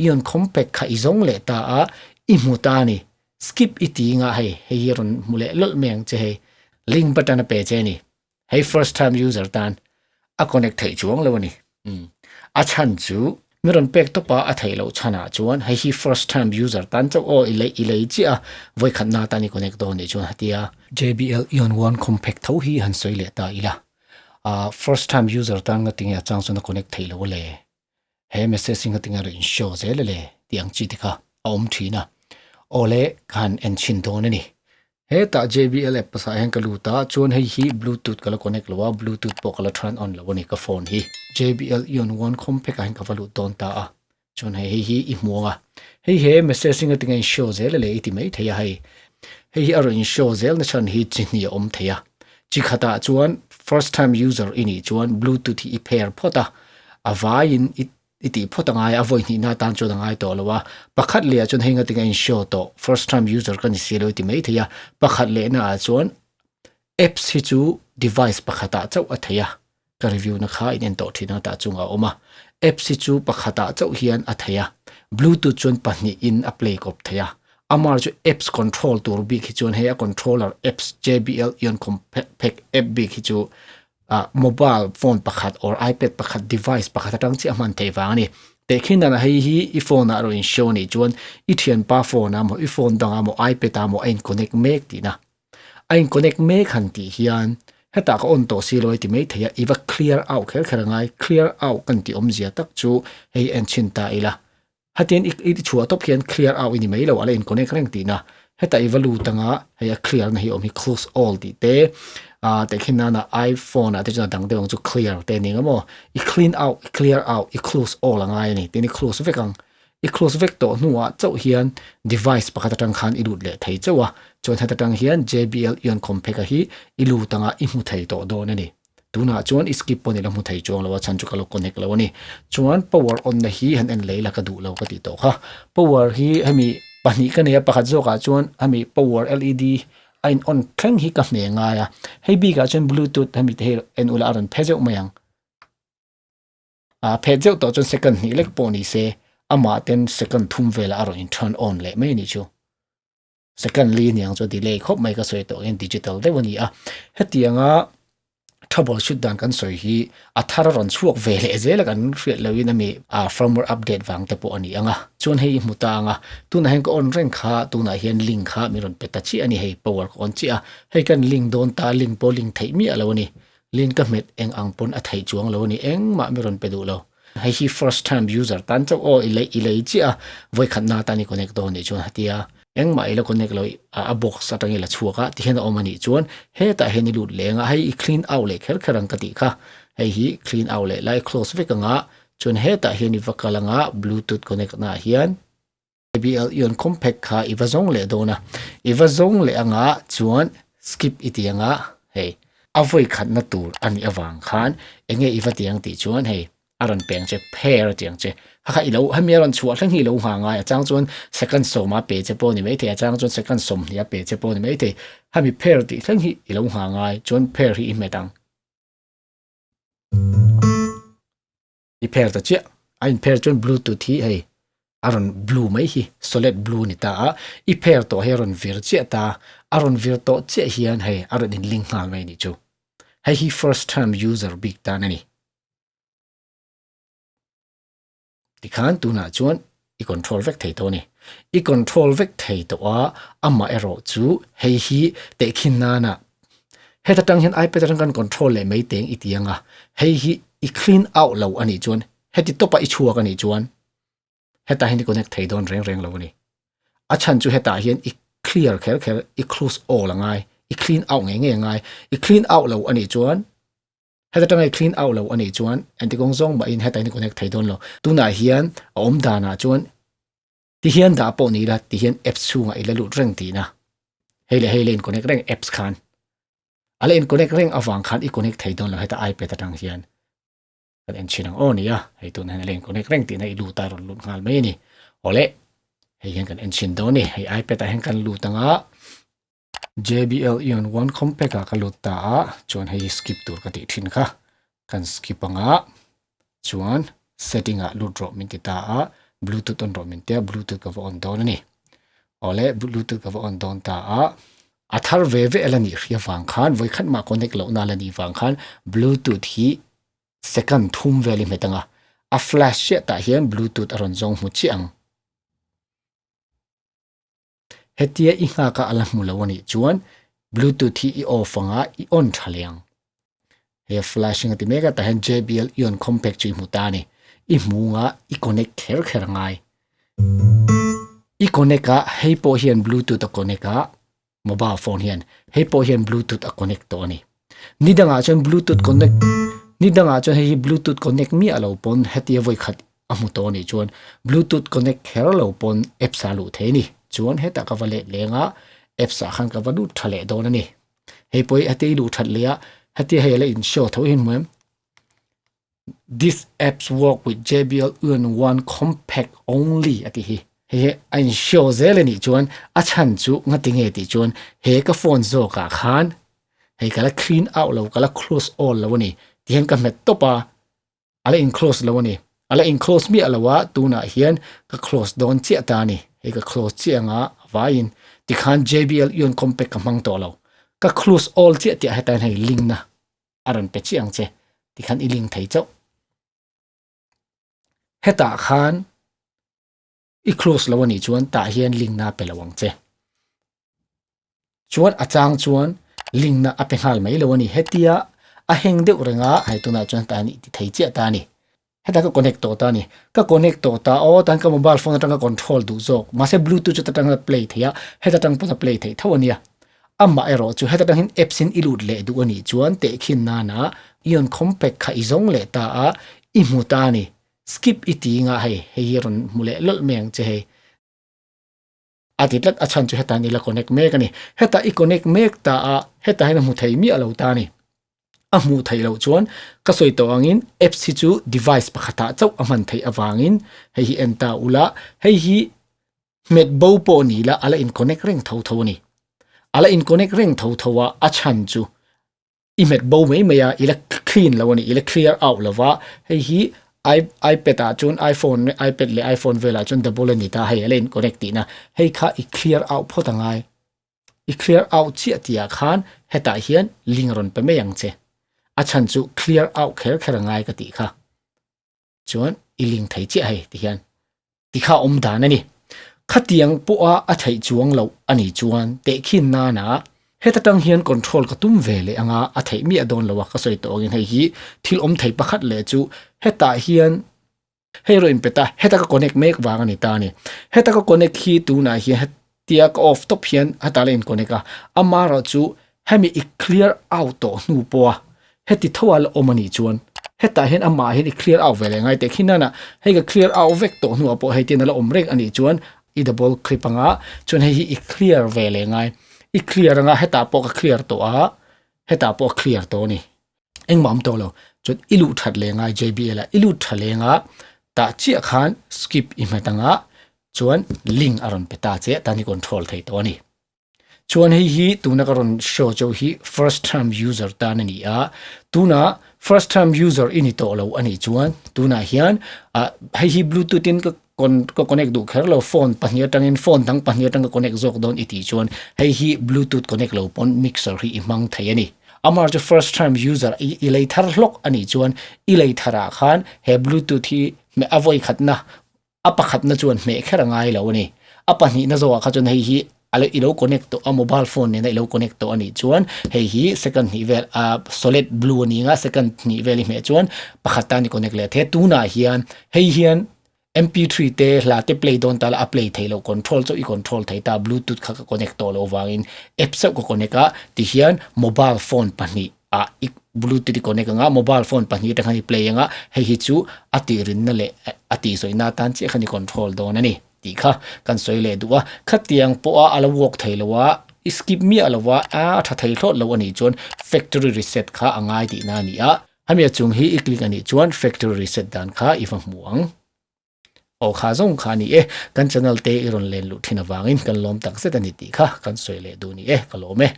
Ion Compact kha i zawng leh ta a, i hmu ta a ni. Skip i ti nga hei, hei hi rawn hmu leh lawlh mai ang che hei. Link button a pe che a ni. Hei first time user tan a connect theih chuang lo a ni. Umm. A chhan chu mi rawn pek tawp a, a theih loh chhanah chuan hei hi first time user tan chauh aw i lei i lei chiah a, vawikhat na tan i connect dawn nih chuan hatia. JBL Ion One Compact tho hi han sawi leh ta ila. Ah first time user tan nga tinge a chang chuan a connect theih loh a le. He message hi ngatinge a rawn in show zel a le tih ang chi te kha a awm thin a. Aw le ka han en chhin dawn a ni. Hetah JBL app ah hian ka lut a, chuan hei hi bluetooth ka la connect lo a, bluetooth pawh ka la turn on lo a ni ka phone hi. JBL Ion One Compact ah hian ka va lut dawn ta a, chuan hei hei hi i hmu ang a. Hei he message hi ngatinge a in show zel a le i ti mai thei a hei. Hei hi a rawn in show zel na chhan hi chi hnih a awm thei a. Chi khatah chuan first time user i nih chuan bluetooth hi i pair phawt a, a vaiin i i tih phawt a ngai a, a vawi hnihna atan chuan a ngai tawh lo a, pakhat lehah chuan hei ngatinge a in show tawh first time user ka ni si lo i ti mai thei a, pakhat lehna ah chuan apps hi chu device pakhatah chauh a thei a, ka review na kha in en tawh thin ang tah chungah a awm a, apps hi chu pakhatah chauh hian a thei a, bluetooth chuan pahnih in a play kawp thei a, amar chu apps control tur bik hi chuan hei a controller apps JBL Ion Compact app bik hi chu ah mobile phone pakhat or ipad pakhat device pakhat atang chiah a hman theih vang a ni. Tehkhin dan ah hei hi i phone ah erawh in show a nih chuan i thianpa phone ah maw i phone dangah maw ipad ah maw a in connect mek tihna. A in connect mek han tih hian hetah ka on tawh si lo a ti mai thei a i va clear out kher kher a ngai clear out kan tih awmzia tak chu hei en chhin ta ila. Hetiang i i chhuah tawp hian clear out i ni mai lo a la in connect reng tihna. Heta i va lut anga hei a clear na hi a awm hi close all tih te ah tehkhin nana iphone ah te chuan a dang deuh ang chu clear te a ni ang maw. I clean out i clear out i close all a ngai a ni tin i close vek ang. I close vek tawh hnuah chauh hian device pakhat atang khan i lut leh thei chauh a chuan heta tang hian JBL Ion Compact a hi i lut anga i hmu thei tawh dawn a ni. Tunah chuan i skip pawh ni la hmu thei chuang lo a chhan chu ka lo connect lo a ni. Chuan power on na hi han en lei la ka duh lo ka tih tawh kha. Power hi hemi pahnih ka nei a pakhat zawkah chuan hemi power led a in on thleng hi ka hne ngai a. Hei bikah chuan bluetooth hemi te hi en ula a rawn phe zeuh mai ang. A phet zeuh tawh chuan second hnih lek pawh ni se amah ten second thum velah a rawn in turn on leh mai a nih chu. Second li aniang chu delay khawp mai ka sawi tawh hian digital deuh a ni a, hetianga trouble shoot dan kan sawi hi a thar a rawn chhuak ve leh zel a kan hriat lohin ami ah firmware update vang te pawh a ni ang a, chuan hei i hmu ta ang a, tunah hian ka on reng kha tunah hian link kha min rawn pe ta chiah a ni hei power ka on chiah a, hei kan link dawn ta link pawh link theih miah lo a ni, link ka hmet eng ang pawn a theih chuang lo a ni engmah min rawn pe duh lo. Hei hi first time user tan chauh aw i lei i lei chiah a, vawikhat na tan i connect dawn nih chuan hatia engmah i la connect lo a box atang i la chhuak a tihian a awm a nih chuan hetah hian i lut leng a, hei i clean out leh kher kher ang ka tih kha, hei hi clean out leh lai close vek ang a, chuan hetah hian i va kal ang a bluetooth connect na ah hian JBL Ion Compact kha i va zawng leh dawn a, i va zawng leh ang a chuan skip i ti ang a hei a vawi khatna tur a nih avang khan eng nge i va ti ang tih chuan hei a rawn peng che pair a ti ang che kha kha i lo hemi a rawn chhuah thleng hi i lo nghah ngai a chang chuan second sawma pe che pawh a ni maithei a chang chuan second 20 a pe che pawh a ni maithei hemi pair tih thleng hi i lo nghah ngai chuan pair hi i hmet ang. I pair ta chiah a in pair chuan bluetooth hi hei a rawn blue mai hi solid blue a ni ta a i pair tawh hi a rawn vir chiah ta a rawn vir tawh chiah hian hei a rawn in link nghal mai a nih chu hei hi first time user bik tan a ni tikhan tunah chuan i control vek thei tawh a ni i control vek thei tawh a amah erawh chu hei hi tehkhin nana heta tang hian ipad atang kan control leh mai teng i ti anga hei hi i clean out lo a nih chuan heti tawpa i chhuak a nih chuan hetah hian i connect thei dawn reng reng lo a ni a chhan chu hetah hian i clear kher kher i close all a ngai i clean out ngei ngei a ngai i clean out lo a nih chuan Heta tanga i clean out lo a nih chuan engti kawng zawng mahin heta in i connect thei dawn lo. Tunah hian a awm danah chuan ti hian dah pawh ni ila ti hian apps chhungah i la lut reng tihna. Hei leh hei la in connect reng apps khan. A la in connect reng avang khan i connect thei dawn lo heta iPad atang hian. Kan en chhin ang aw nia, hei tunah hian a la in connect reng tihna i lut a rawn lut nghal mai a ni. Awle, hei hian kan en chhin dawn a ni. Hei iPad ah hian kan lut anga JBL Ion One Compact ah ka lut ta a, chuan hei hi skip tur ka tih thin kha, kan skip anga chuan setting ah lut rawh min ti ta a, Bluetooth on rawh min tia Bluetooth ka va on dawn a ni. Awle Bluetooth ka va on dawn ta a, a thar ve ve la nih hria vang khan vawikhat mah connect lohna la nih vang khan Bluetooth hi second thum vel i hmet ang a, a flash chiah tah hian Bluetooth a rawn zawng hmu chiah ang. Hetia i nghak a la hmu lo a nih chuan Bluetooth hi i off anga i on tha leh ang. He flashing a ti mek a tah hian JBL Ion Compact chu i hmu ta a ni. I hmu anga i connect kher kher a ngai. I connect a hei pawh hian Bluetooth a connect a mobile phone hian hei pawh hian Bluetooth a connect tawh a ni. Ni dangah chuan Bluetooth connect ni dangah chuan hei hi Bluetooth connect miah lo pawn hetia vawi khat a hmu tawh a nih chuan Bluetooth connect kher lo pawn apps ah luh thei a ni. Chuan hetah ka va let leng a apps ah khan ka va lut tha leh dawn a ni. Hei pawh hi hetia i luh that leh a hetia hei a la in show tho hi an hmu em? This apps work with JBL Eon 1 Compact only a ti hi. Hei hi a in show zel a nih chuan a chhan chu ngati nge tih chuan he ka phone zawk ah khan hei ka la clean out lo ka la close all lo a ni ti hian ka hmet tawp a a la in close lo a ni a la in close miah lo a tunah hian ka close dawn chiah ta a ni hei ka close chiah anga a vaiin tikhan JBL Eon Compact ka hmang tawh lo ka close all chiah tih ah hetah hian hei link na a rawn pe chiah ang che tikhan i link thei chauh. Hetah khan i close lo anih chuan tah hian link na pe lo ang che. Chuan a chang chuan link na a pe nghal mai lo ani. Hetia a heng deuh renga hei tunah chuan tah hian i ti thei chiah ta a ni. Heta ka connect tawh ta a ni. Ka connect tawh ta aw tan ka mobile phone atanga control duh zawk. Mahse bluetooth chu ta tanga play theih a, heta tang pawn a play theih tho a nia. Amah erawh chu heta tang hian apps in i lut leh duh a nih chuan tehkhin nana i rawn compact kha i zawng leh ta a, i hmu ta a ni. Skip i ti nga hei, hei hi rawn hmu leh lawlh mai ang che hei. A ti tlat a chhan chu hetah hian i la connect mek a ni. Hetah i connect mek ta a, hetah hian a hmu thei miah lo ta a ni. A hmuh theih loh chuan ka sawi tawh angin apps hi chu device pakhatah chauh a hman theih avangin hei hi en ta ula, hei hi hmet bo pawh ni la a la in connect reng tho tho a ni. A la in connect reng tho tho a, a chhan chu I hmet bo mai mai a, i la clean lo a ni, i la clear out lo va, hei hi i ipad ah chuan iphone ipad leh iphone velah chuan double a ni ta hei a la in connect tihna, hei kha i clear out phawt a ngai, i clear out chiah tih ah khan hetah hian link a rawn pe mai ang che, a chhan chu clear out kher kher a ngai ka tih kha. Chuan i ling thei chiah hei ti hian ti kha awm dan a ni. Khatiang pawha a theih chuang loh a nih chuan tehkhin nana heta tang hian control ka tum ve leh anga a theih miah dawn lo a ka sawi tawh angin hei hi thil awm thei pakhat leh chu hetah hian hei erawh inpet a heta ka connect mek vang a ni ta a ni. Heta ka connect hi tunah hian tia ka off tawp hian hetah la in connect a, amaherawh chu hemi i clear out tawh hnu pawha heti tho a la awm anih chuan hetah hian amah hian i clear out ve leh ngai teh khi nana hei ka clear out vek tawh hnuah pawh hei tian a la awm reng anih chuan i double clip anga chuan hei hi i clear ve leh ngai i clear anga hetah pawh ka clear tawh a hetah pawh a clear tawh a ni. Engmah awm tawh lo chuan i luh that leng a JBL ah i lut tha leng a tah chiah khan skip i hmet anga chuan link a rawn pe ta che tan i control thei tawh a ni. Chuan hei hi tuna ka rawn show chauh hi first time user tan a ni a, tuna first time user i ni tawh lo a nih chuan tunah hian ah hei hi bluetooth in ka ka connect duh kher lo phone pahnih atangin phone dang pahnih atang ka connect zawk dawn i tih chuan hei hi bluetooth connect lo pawn mixer hi i hmang thei a ni. Amah chu first time user i i lei thar hlawk a nih chuan i lei thar ah khan he bluetooth hi hmeh a vawi khatna a pakhatna chuan hmeh kher a ngai lo a ni. A pahnihna zawkah kha chuan hei hi a lo i lo connect tawh a mobile phone nena i lo connect tawh a nih chuan hei hi second hnih vel ah solid blue a ni ang a second hnih vel i hmeh chuan pakhat tan i connect leh thei a tunah hian hei hian MP3 te hla te play dawn ta la a play theih loh control chauh i control thei ta bluetooth kha ka connect tawh loh vangin app chauh ka connect a tihian mobile phone pahnih ah i bluetooth i connect anga mobile phone pahnih atang khan i play anga hei hi chu a tihrinna leh a tihzawihna atan chiah khan i control dawn a ni tih kha kan sawi leh duh a khatiang pawha a la work thei lo a i skip miah lo a a tha thei thlawt lo a nih chuan factory reset kha a ngai tihna a ni a. Hemi a chung hi i click a nih chuan factory reset dan kha i va hmu ang. Aw kha zawng kha a ni e, kan channel te i rawn len luh thin avangin kan lawm takzet a ni tih kha kan sawi leh duh ni e, ka lawm e.